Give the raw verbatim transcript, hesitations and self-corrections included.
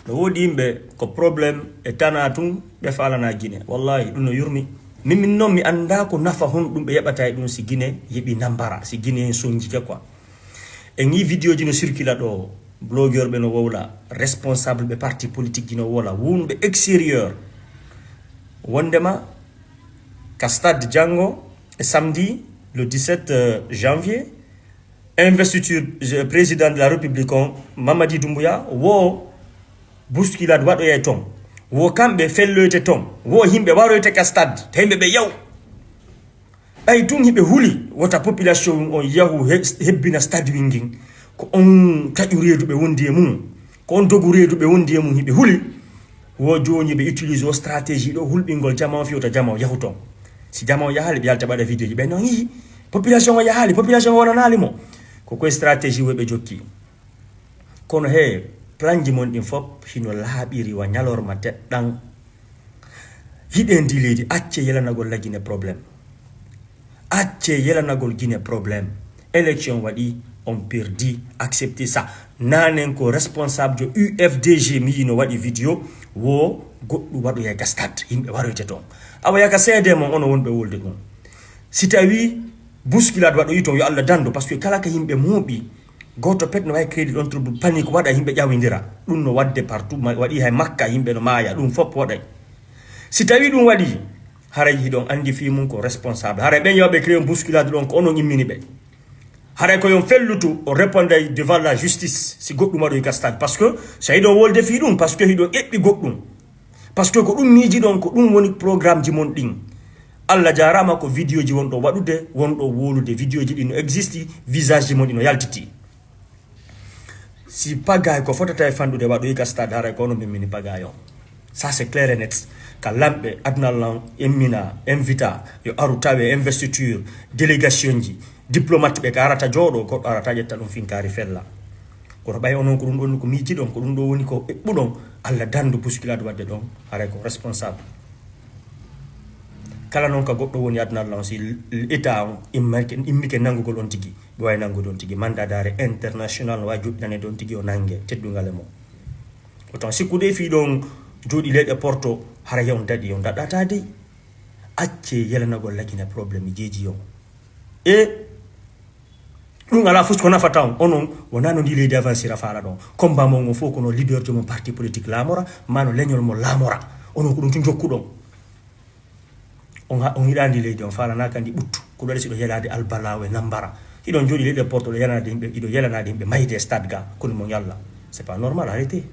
No woodi yimɓe ko problème e tana tun, ɓe faalana Gine. Wallahi, ɗum no yurmi. Min, min non mi anndaa ko nafa honɗum ɓe yaɓata e ɗum si Gine yeɓi nambara, si Gine en sonjike quoi. En yii vidéoji no circula ɗo, blogueur ɓe no wowla, responsable ɓe parti politique ji no wowla, wonɓe extérieur. Wondema ka stade janngo e samedi le dix-sept, euh, janvier, investiture, euh, président de la République on, Mamadi Doumbouya, wo bousculade waɗoyay ton. Wo kamɓe felloyte ton. Wo yimɓe waroyte ka stade. Te yimɓe ɓe yaw. Ɓay tun hiɓe huli, wota population on yahu he-, hebbina stade wingin. Ko on taƴu reedu ɓe wondi e mum. Ko on dogu reedu ɓe wondi e mum hiɓe huli. Wo jooni ɓe utilise o stratégie ɗo hulɓingol jama on fii wota jama on yahu ton. Si jama on yahaali, ɓe yalta ɓaɗa vidéo ji. Ɓe non, "Ii, population on yahaali, population on wonanaali mo." Ko koye stratégie wo ɓe jokki. Kono he, plan ji mon ɗin fop hino laaɓiri wa ñalorma teɗɗan. Hiɗen ndi leydi, accee yelanagol la Gine problème. Accee yelanagol Gine problème. Élection waɗi, on perdi, acceptez ça. Nanen ko responsable jo U F D G mi yino waɗi vidéo, wo goɗɗum waɗoyay ka stade, yimɓe waroyte ton. Awa yaka seede mon, ono wonɓe wolde ɗum. Si tawi bousculade waɗoyi ton, yo Allah dandu, parce que kala ka yimɓe muuɓi, gooto pet no wawi créer ɗon trouble, panique waɗa, yimɓe ƴawindira. Ɗum no waɗde partout, ma-, waɗi hay Makka, yimɓe no maaya, ɗum fop waɗay. Si tawi ɗum waɗi, haray hiɗon andi fii mum ko responsable. Haray ɓen yawɓe créer bousculade ɗon, ko onon immini ɓe. Haray ko yon fellutu, o réponday devant la justice, si goɗɗum waɗoyi ka stade. Parce que si hiɗon wolde fii ɗum, parce que hiɗon eɓɓi goɗɗum. Parce que ko ɗum miijiɗon, ko ɗum woni programme ji mon ɗin. Allah jaaraama ko vidéo ji wonɗo waɗude, wonɗo wowlude. Vidéo ji ɗin no existe, visage ji mon ɗin no yaltiti. Si pagaay ko fotata e fanɗude waɗoyi ka stade, haray ko onon memmini pagaay on. Ça, c'est clair et net. Ka lamɓe, aduna lan, immina, invita, yo aru tawe, investiture, délégation ji, diplomate ɓe ka arata jooɗo, goɗɗo arata ƴetta ɗum finkaari fella. Kono ɓay onon ko ɗum ɗon ko miijiɗon, ko ɗum ɗo woni ko eɓɓuɗon, Allah dandu bousculade waɗde ɗon, haray ko responsable. Kala non ka goɗɗo woni aduna lan, si l-, l-, état on immike, immike nangugol on tigi, ɓe wawi nangude on tigi. Mandat d'arrêt international no wawi joɗɗinane on tigi, o nange teddungal e mo. Oton sikkude fii ɗon jooɗi leyɗe porto, hara he on daɗi, on daɗɗata dey. Accee yelanagol la Gine problème jeeji on. E ɗum alaa fof ko nafata on. Onon wonaa no ndi leydi avancira faala ɗon. Combat mon on fof ko no leader jo mon parti politique laamora, ma no leñol mo laamora. Onon ko ɗum tun jokkuɗon. On ha-, on yiɗaa ndi leydi, on faalanaaka ndi ɓuttu. Ko ɗum waɗi si ɗo yelaade albalaw e nambara. Hiɗon jooɗi leyɗe porto ɗo yanaade yimɓe, hiɗo yelanaade yimɓe mayde e stade ga, kono mon yalla. C'est pas normal, arrêtez.